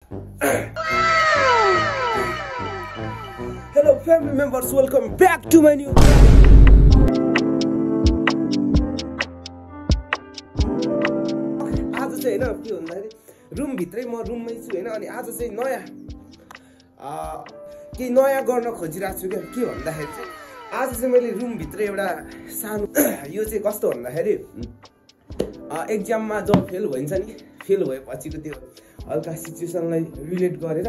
Hello family members, welcome back to my new आज चाहिँ हैन के भन्दाखेरि रुम भित्रै म रुममै छु हैन अनि आज चाहिँ नयाँ केही नयाँ गर्न खोजिरहेको छु के भन्दाखेरि चाहिँ आज चाहिँ मैले रुम भित्र एउटा सानो यो चाहिँ कस्तो भन्दाखेरि एक्जाममा जब फेल भइन्छ नि फेल भएपछिको त्यो हल्का सिचुएसनलाई रिलेट गरेर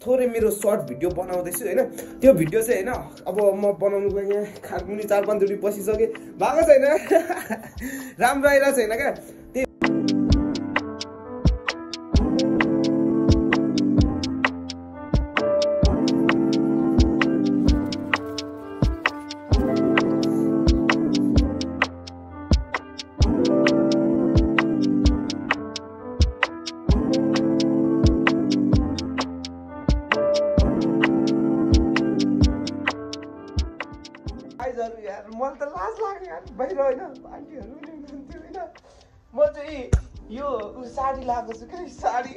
थोरै मेरो सर्ट भिडियो बनाउँदैछु हैन त्यो भिडियो चाहिँ हैन अब म बनाउनुको लागि खारमुनि 4-5 चोटि बसिसके भएको छैन राम्रो आइरहेको छैन क्या यार मलाई त लाज लाग्यो यार बाहिर हैन आन्टीहरु नि हुनुहुन्थ्यो हैन म चाहिँ यो साडी लगाएको छु के साडी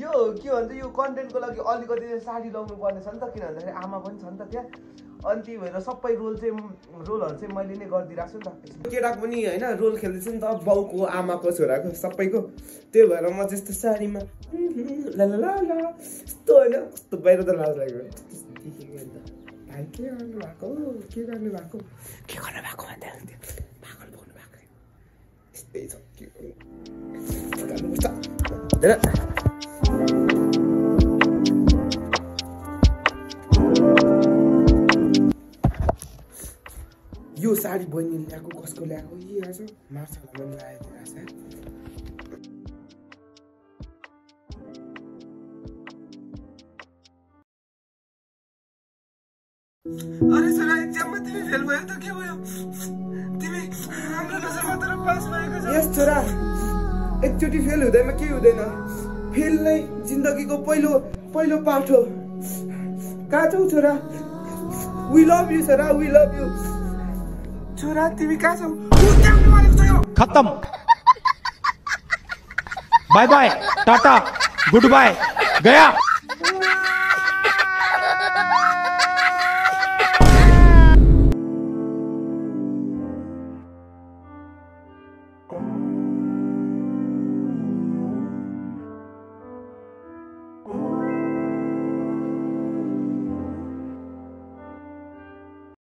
यो के भन्छ यो कन्टेन्टको लागि अलिकति साडी लाउनु पर्ने छ नि त किन भन्दाखेरि आमा पनि छ नि त त्यहाँ अनि त्यही भएर सबै रोलहरु चाहिँ मैले नै गरिदिरहेको छु नि त केटाको पनि हैन रोल खेल्दैछु नि त बाउको आमाको छोराको सबैको त्यही भएर म जस्तो साडीमा ला ला ला यस्तो हैन कस्तो बाहिर त लाज लाग्यो के गर्नु भएको भन्दा पागल बोल्नु भएको यस्तै छ के गर्नुपर्छ यो साडी बहिनीले ल्याएको कसको ल्याएको आज मार्छला पनि लागेको अरे छोरा एक्जाममा तिमी फेल भयो त के भयो तिमी हाम्रो नजरमा तर पास भएको छ यस छोरा एकचोटी फेल हुँदैमा के हुँदैन फेल नै जिन्दगीको पहिलो पाठ हो कहाँ छौ छोरा वी लभ यु छोरा वी लभ यु छोरा तिमी कहाँ छौ खत्म bye bye tata goodbye गया